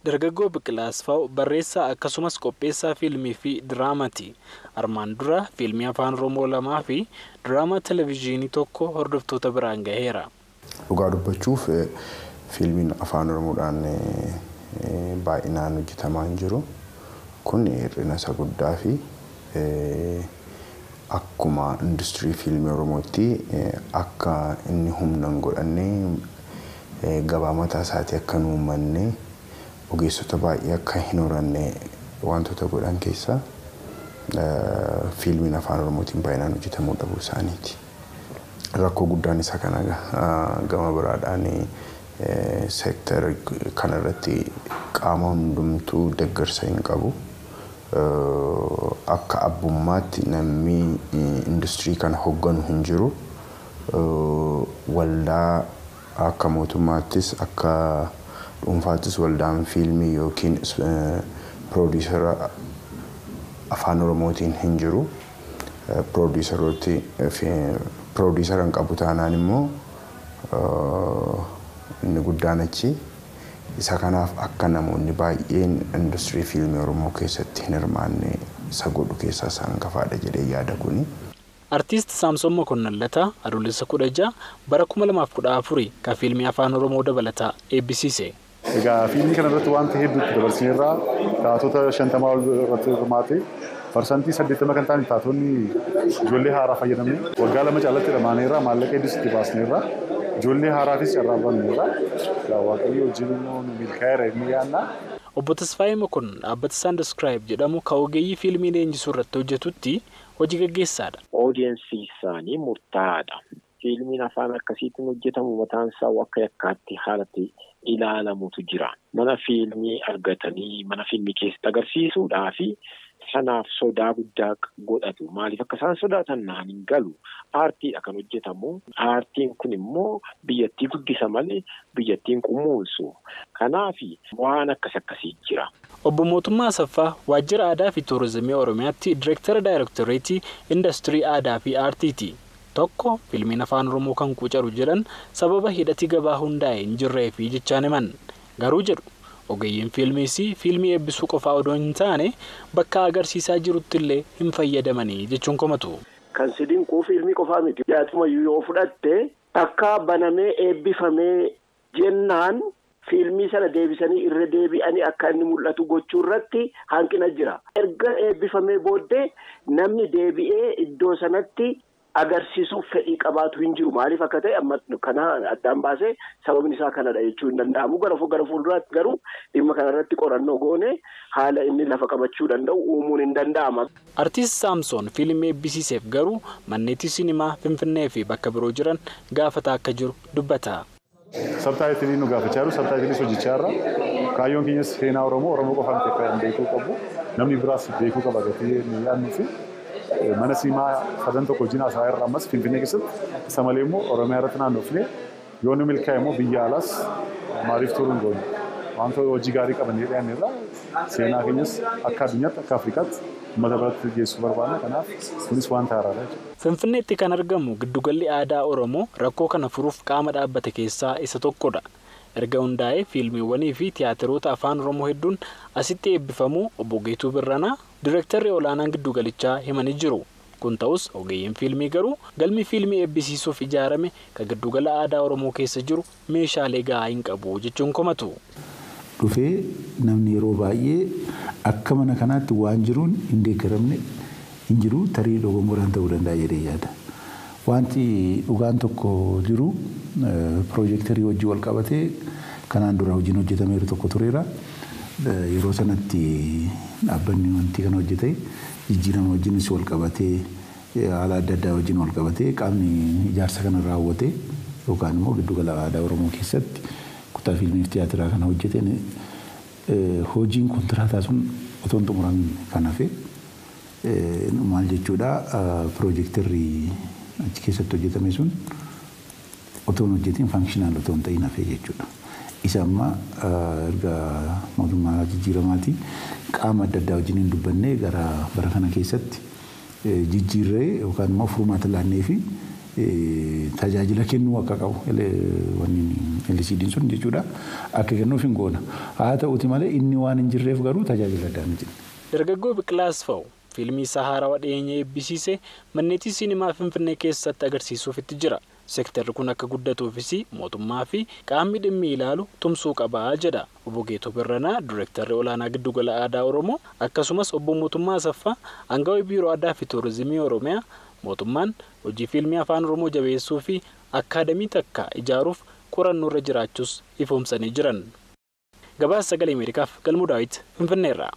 Dargaggoo Biqilaa Asfaaw barreessaa akkasumas qopheessaa fiilmii fi diraamaati. Armaan dura fiilmii Afaan Oromoo 2 fi diraamaa televezyiinii 1 hordoftoota biraan gaheera. Dhugaa dubbachuuf fiilmiin Afaan Oromoodhaan baay'inaan hojjetamaa hin jiru. Kun hir'ina isa guddaa fi akkuma industirii fiilmii Oromootti akka inni humna hin godhanne, gabaa mataa isaatii akka hin uummanne, ogeessota baay'ee akka hin horanne wantoota godhan keessaa fiilmiin Afaan Oromootiin baay'inaan hojjetamuu dhabuu isaaniiti. Rakkoo guddaan isa kana. Gama biraadhaan seektara kanarratti qaama hundumtuu deeggarsa hin qabu. Akka abbummaatti namni industirii kana hoogganu hin jiru. Waldaa akka mootummaattis akka dhuunfaattis waldaan fiilmii yookiin piroodiisara Afaan Oromootiin hin jiru. Piroodiisara hin qabu taanaan immoo inni guddaan achi. Isa kanaaf akka namoonni baay'een industirii fiilmii Oromoo keessatti hin hirmaanne isa godhu keessaa isa hangafaadha jedhee yaada kuni. Artiist Saamsoon Mokonnon Lataa Adoolessa 16 bara 2014 kan fiilmii Afaan Oromoo dabalataa eebbisiise. Egaa fiilmii kana irratti wanta hedduutti dabarsineerraa, taatota 50 ol irratti hirmaate, 80% kan ta'an taatonni ijoollee haaraa fayyadamne, waggaa 2 caalatti hirmaaneerra, maallaqa hedduus itti baasneerra, ijoollee haaraafis carraa banneerra. Waaqayyo wajjin immoo nu milkaa'eera inni yaadna. Obbo Tasfaayee Mokonnon dhaabbata Saandiskraayib jedhamu kan ogeeyyii fiilmii leenjisuu irratti hojjetutti hojii gaggeessaadha. Oodiyensii isaanii murtaa'aadha. Fiilmiin afaan akkasiitiin hojjetamu mataan isaa akka yakkaatti haalatti ilaalamutu jira. Mana fiilmii argatanii mana fiilmii keessatti agarsiisuudhaa fi sanaaf sodaa guddaa godhatu. Maaliif akka isaan sodaatan naan hin galu. Aartiidha kan hojjetamu. Aartiin kun immoo biyyattii guddisa malee biyyattiin qummuunsu. Kanaaf waan akkas akkasii jira. Obbo Mootummaa Asaffaa Waajjira Aadaa fi Tuurizimii Oromiyaatti Direektara Daayirektoreetii Industirii Aadaa fi Aartiiti. Tokko fiilmiin Afaan Oromoo kan quucaru jedhan sababa hidhati gabaa hundaa'e hin jirree fi jechaan himan. Garuu jedhu ogeeyyiin fiilmiis fiilmii eebbisuu qofaa odoo hin taane bakka agarsiisaa jirutti illee hin fayyadamanii jechuun komatu. Kan si dinquu fiilmii qofaa miti. Yaatumayyuu yoo fudhatte akka banamee eebbifamee jennaan fiilmii sana deebisanii irra deebi'anii akka inni mul'atu gochuu irratti hanqina jira. Erga eebbifamee booddee namni deebi'ee iddoo sanatti agarsiisuuf fedhii qabaatu hin jiru. Maaliif akka ta'e amma kana addaan baasee sababni isaa kanadha jechuu hin danda'amu. Gara fuulduraatti garuu dhimma kanarratti qorannoo goone haala inni lafa qabachuu danda'u uumuun hin danda'ama. Artiist Saamsoon fiilmii eebbisiiseef garuu manneetii sinimaa Finfinnee fi bakka biroo jiran gaafataa akka jiru dubbata. Sabtaayitilii nu gaafachaa jiru, sabtaayitiliis hojjechaa jirra. Kaayyoon keenyas seenaa Oromoo Oromoo qofaan kan beekuu qabu, namni biraas beekuu qaba gatii nu yaadnuu fi mana siimaa sadan tokko wajjin haasa'aa irra ammas Finfinnee keessatti, isa malee immoo Oromiyaa irratti naannofnee yoo nu milkaa'e immoo biyya alaas maaliif turuu hin goone. Wanta hojii gaarii qabannee dhiyaanne irraa seenaa keenyas akka addunyaatti akka Afrikaatti uummata biratti geessuu barbaadna. Kanaaf kunis wanta haaraadha jechuudha. Finfinneetti kan argamu giddugalli aadaa Oromoo rakkoo kana furuuf qaama dhaabbate keessaa isa tokkodha. Erga hundaa'ee fiilmiiwwanii fi tiyaatiroota Afaan Oromoo hedduun asitti eebbifamuu obbo Geetuu Birranaa Direektarri olaanaan giddugalichaa himanii jiru. Kun ta'us ogeeyyiin fiilmii garuu galmi fiilmii eebbisiisuuf ijaarame kan giddugala aadaa Oromoo keessa jiru meeshaalee gahaa hin qabu jechuun komatu. Dhufee namni yeroo baay'ee akka mana kanaatti waan jiruun hin deeggaramne hin jiru, tarii dogongoraan ta'uu danda'a jedhee yaada. Wanti dhugaan tokko jiru piroojeektarii wajjin wal qabatee kanaan dura hojiin hojjetameeru tokko tureera. Yeroo sanatti dhaabbanni wanti kana hojjete jijjiirama wajjinis wal qabatee haala adda addaa wajjin wal qabatee qaamni ijaarsa kana raawwate yookaan immoo giddugala aadaa Oromoo keessatti kutaa fiilmii fi tiyaatiraa kana hojjeteen hojiin kontiraataa sun otoo hin xumuramin kan hafe maal jechuudha, piroojeektarri achi keessatti hojjetame sun otoo hin hojjetin faankshinaal otoo hin ta'in hafe jechuudha. Isa amma erga mootummaa jijjiiramaati qaama adda addaa wajjin hin dubbanne gara bara kana keessatti jijjiirree yookaan immoo furmaata laannee fi Tajaajila kennuu akka qabu LCD'n sun jechuudha akka kennuuf hin goona. Haa ta'uti malee inni waan hin jirreef garuu tajaajila addaan hin jirre. Dargaggoo Biqilaa Asfaw fiilmii isaa haarawaa dhiyeenya eebbisiise manneetii siinimaa Finfinnee keessatti agarsiisuuf itti jira. Seektarri kun akka guddatuufis mootummaa fi qaamni dhimmi ilaalu tumsuu qabaa jedha. Obbo Geetuu Birranaa, Direektarri olaanaa Giddugala Aadaa Oromoo, akkasumas Obbo Mootummaa Asaffaa, Aangawaa Biiroo Aadaa fi Tuurizimii Oromiyaa, mootummaan hojii fiilmii afaan Oromoo jabeessuu fi akkaadamii takka ijaaruuf qorannoo irra jiraachuus ifoomsanii jiran. Gabaasa Sagalee Ameerikaaf Galmuu Daawit, Finfinneerraa.